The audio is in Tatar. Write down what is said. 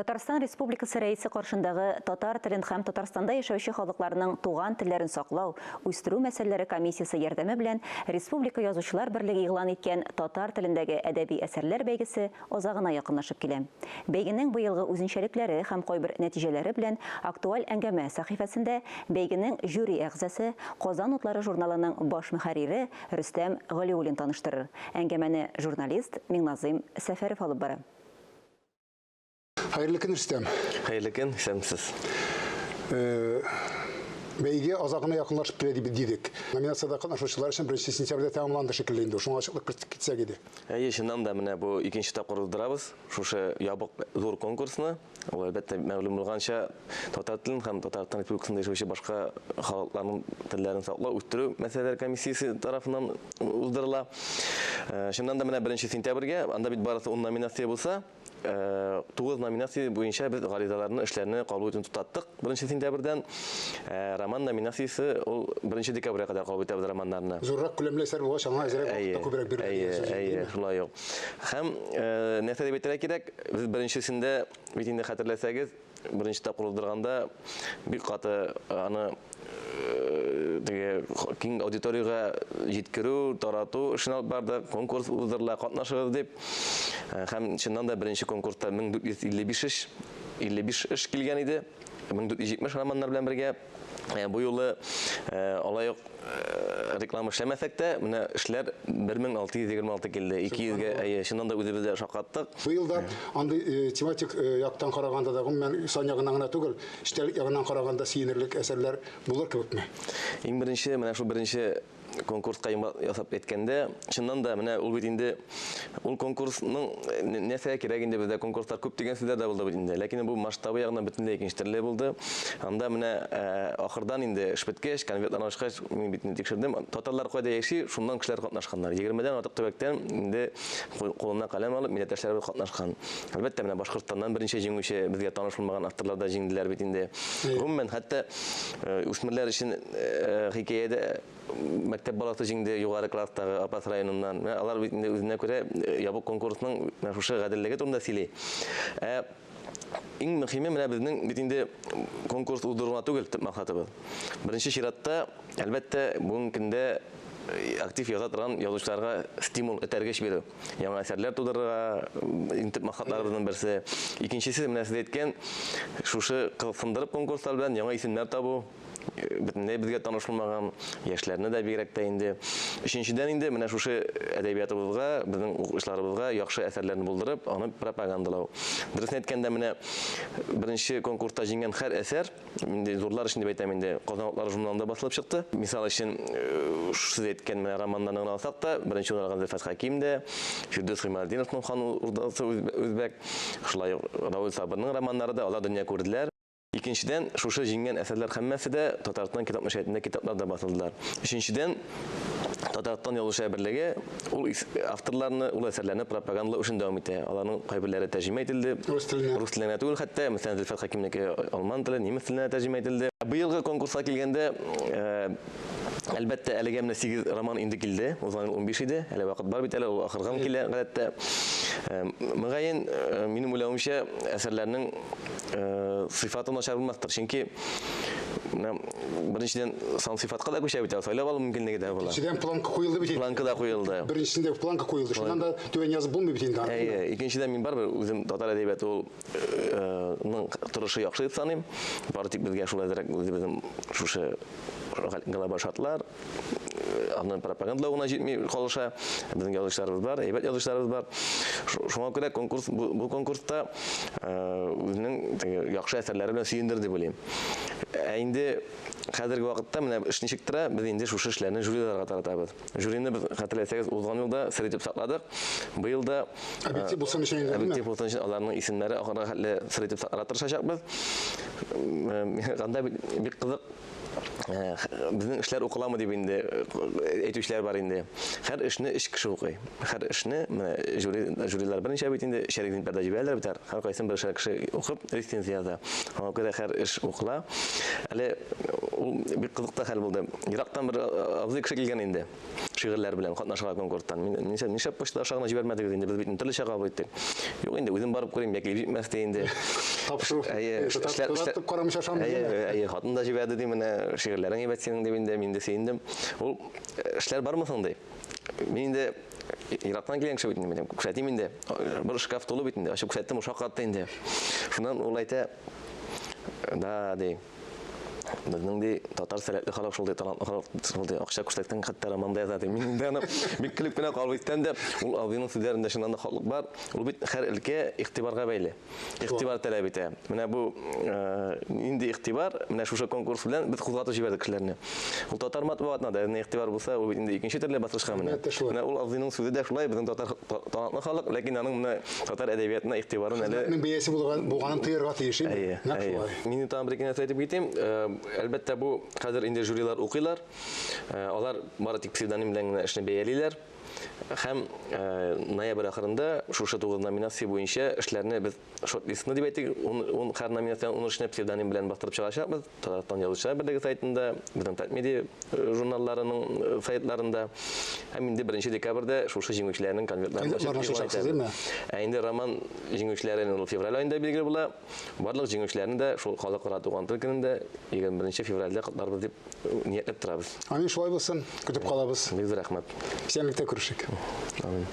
Татарстан Республикасы Рәисе каршындагы Татар телен һәм Татарстанда яшәүче халыкларның туган телләрен саклау, үстерү мәсьәләләре комиссиясе ярдәме белән Республика Язучылар берлеге игълан иткән татар телендәге әдәби әсәрләр бәйгесе азагына якынлашып килә. Бәйгенең быелгы үзенчәлекләре һәм кайбер нәтиҗәләре белән Актуаль әңгәмә сәхифәсендә бәйгенең жюри әгъзасы, Казан утлары журналының баш мөхәррире Рөстәм Галиуллин таныштырыр. Әңгәмәне журналист Миңназыйм Сәфәров алып бара. Хәерле көн, Рөстәм. Хәерле көн, исәнмесез. Бәйге азагына якынлашып килә дип дидек. Номинациядә катнашучылар өчен 1 сентябрьдә тәмамланды шикелле инде. Шуңа ачыклык кертеп китсәк иде. Әйе, чыннан да менә бу икенче тапкыр уздырабыз шушы ябык зур конкурсны. Ул, әлбәттә, мәгълүм булганча, татар телен һәм Татарстан Республикасында яшәүче башка халыкларның телләрен саклау, үстерү мәсьәләләре комиссиясе тарафыннан уздырыла. Чыннан да менә 1 сентябрьгә, анда бит барысы 10 номинация булса, 9 номинация буенча без гаризаларны, эшләрне кабул итүне туктаттык 1 сентябрьдән. Роман номинациясе ул 1 декабрьгә кадәр кабул итәбез романнарны. Зуррак күләмле әсәр булгач, аңа әзрәк вакыт та күбрәк бирелә дигән сүз. Әйе, шулай ук. Һәм нәрсә дип әйтергә кирәк, без беренчесендә бит инде хәтерләсәгез, беренче тапкыр уздырганда бик каты аны теге киң аудиториягә җиткерү, тарату эшен алып бардык, конкурс уздырыла, катнашыгыз дип. Һәм чыннан да беренче конкурста 1455 эш, 55 эш килгән иде. 1470 романнар белән бергә. Бу юлы алай ук реклама эшләмәсәк тә, менә эшләр 1626 килде. 200гә, әйе, чыннан да үзебез дә шаккаттык. Быел да андый тематик яктан караганда да, гомумән, сан ягыннан гына түгел, эчтәлек ягыннан караганда сөенерлек әсәрләр булыр кебекме? Иң беренче, менә шул беренче конкурска йомгак ясап әйткәндә, чыннан да менә ул бит инде ул конкурсның нәрсәгә кирәк инде бездә конкурслар күп дигән сүзләр дә булды бит инде. Ләкин бу масштабы ягыннан бөтенләй икенче төрле булды. Анда менә ахырдан инде эш беткәч, конвертларны ачкач, мин бит инде тикшердем. Татарлар кайда яши, шуннан кешеләр катнашканнар. 20-дән артык төбәктән инде кулына каләм алып, милләттәшләребез катнашкан. Әлбәттә, менә Башкортстаннан берничә җиңүче, безгә таныш булмаган авторлар да җиңделәр бит инде. Гомумән, хәтта үсмерләр өчен хикәядә мәктәп баласы җиңде югары класстагы Апас районыннан. Менә алар бит инде үзенә күрә ябык конкурсның менә шушы гаделлеге турында сөйли. Ә иң мөһиме менә безнең бит инде конкурс уздыру гына түгел төп максатыбыз. Беренче чиратта, әлбәттә, бүгенге көндә актив яза торган язучыларга стимул, этәргеч бирү. Яңа әсәрләр тудырырга иң төп максатларыбызның берсе. Икенчесе, менә сез әйткән, шушы кызыксындырып конкурслар белән яңа исемнәр табу, бөтенләй безгә таныш булмаган яшьләрне дә бигрәк тә инде. Өченчедән инде менә шушы әдәбиятыбызга, безнең укучыларыбызга яхшы әсәрләрне булдырып, аны пропагандалау. Дөресен әйткәндә, менә беренче конкурста җиңгән һәр әсәр, инде зурлар өчен дип әйтәм инде, Казан утлары журналында басылып чыкты. Мисал өчен, сез әйткән менә романнарны гына алсак та, беренче урын алган Зөлфәт Хәким дә, Фирдүс Гыймадиновның Хан урдасы үзбәк, шулай ук Равил Сабырның романнары да, алар дөнья күрделәр. Икенчедән, шушы җиңгән әсәрләр һәммәсе дә Татарстан китап нәшриятында китаплар да басылдылар. Өченчедән, Татарстан Язучылар берлеге ул авторларны, ул әсәрләрне пропагандалау эшен дәвам итә. Аларның кайберләре тәрҗемә ителде. Рус теленә. Рус теленә түгел хәтта, мәсәлән, Зөлфәт Хәкимнеке алман теле, немец теленә тәрҗемә ителде. Быелгы конкурска килгәндә, әлбәттә, әлегә менә 8 роман инде килде. Узган ел 15 иде. Әле вакыт бар бит әле, ул ахырган килә гадәттә. Мөгаен, минем уйлавымча, әсәрләрнең сыйфаты начар булмастыр. Чөнки менә беренчедән сан сыйфатка да күчә бит, сайлап алу мөмкинлеге дә була. Икенчедән планка куелды бит. Планка да куелды. Беренчесендә планка куелды. Шуннан да түбән язып булмый бит инде. Әйе, икенчедән мин барыбер үзем татар әдәбияты ул ның торышы яхшы дип саныйм. Бары тик безгә шул әзрәк үзебезнең шушы глобаль шартлар, аны пропагандалау гына җитми калыша. Безнең язучыларыбыз бар, әйбәт язучыларыбыз бар. Шуңа күрә конкурс бу конкурста үзенең теге яхшы әсәрләре белән сөендерде дип уйлыйм. Ә инде хәзерге вакытта менә эш ничек тора, без инде шушы эшләрне жюриларга таратабыз. Жюрины без, хәтерләсәгез, узган елда сер итеп сакладык. Быел да объектив булсын өчен инде. Объектив булсын өчен аларның исемнәре ахырга хәтле сер итеп сакларга тырышачакбыз. Анда бик кызык безнең эшләр укыламы дип инде әйтүчеләр бар инде. Һәр эшне өч кеше укый. Һәр эшне менә жюри жюрилар берничә бит инде өчәр экземплярда җибәрәләр бит. Һәркайсын бершәр кеше укып рецензия яза. Шуңа күрә һәр эш укыла. Әле Ул бик кызык та хәл булды. Ерактан бер абзый кеше килгән инде. Шигырьләр белән катнашырга конкурстан. Мин нишләп, нишләп почта аша гына җибәрмәдегез инде, без бит төрлечә кабул иттек. Юк инде, үзем барып күрим, яки җитмәс ди инде. Тапшыру. Әйе, эшләр, карамыйча ышанмый. Әйе, әйе, хатын да җибәрде ди, менә шигырьләрең әйбәт синең дип инде, мин дә сөендем. Ул эшләр бармы соң ди. Мин инде ерактан килгән кеше бит инде, күрсәтим инде. Бер шкаф тулы бит инде, ачып күрсәттем, ул шаккатты инде. Шуннан ул әйтә, да, ди, безнең ди татар сәләтле халык шул ди, талантлы халык шул ди, акча күрсәтсәң хәтта роман да яза ди. Мин инде аны бик көлеп кенә кабул иттем дә, ул абыйның сүзләрендә чыннан да хаклык бар. Ул бит һәр өлкә игътибарга бәйле. Игътибар таләп итә. Менә бу нинди игътибар, менә шушы конкурс белән без кузгатып җибәрдек кешеләрне. Ул татар матбугатына да әзенә игътибар булса, ул бит инде икенче төрле баскычка менә. Менә ул абзыйның сүзе дә шулай, безнең татар талантлы халык, ләкин аның менә татар әдәбиятына игътибарын әле Хезмәтнең бәясе булганын тоярга тиеш инде. Нәкъ шулай. Мин тагын бер ике нәрсә әйтеп китим. Әлбәттә, бу хәзер инде жюрилар укыйлар. Алар бары тик псевдоним белән генә эшне бәялиләр. Һәм ноябрь ахырында шушы 9 номинация буенча эшләрне без шорт-листны дип әйтик, ун һәр номинациянең ун эшне псевдоним белән бастырып чыгарачакбыз. Татарстан Язучылар берлеге сайтында, безнең Татмедиа журналларының сайтларында. Һәм инде 1 декабрьдә шушы җиңүчеләрнең конвертларын ачып игълан. Ә инде роман җиңүчеләре ул февраль аенда билгеле була. Барлык җиңүчеләрне дә шул халыкара туган тел көнендә 21 февральдә котларбыз дип ниятләп торабыз. Амин, шулай булсын. Көтеп калабыз. Бик зур рәхмәт. Исәнлектә күрешик. Амин.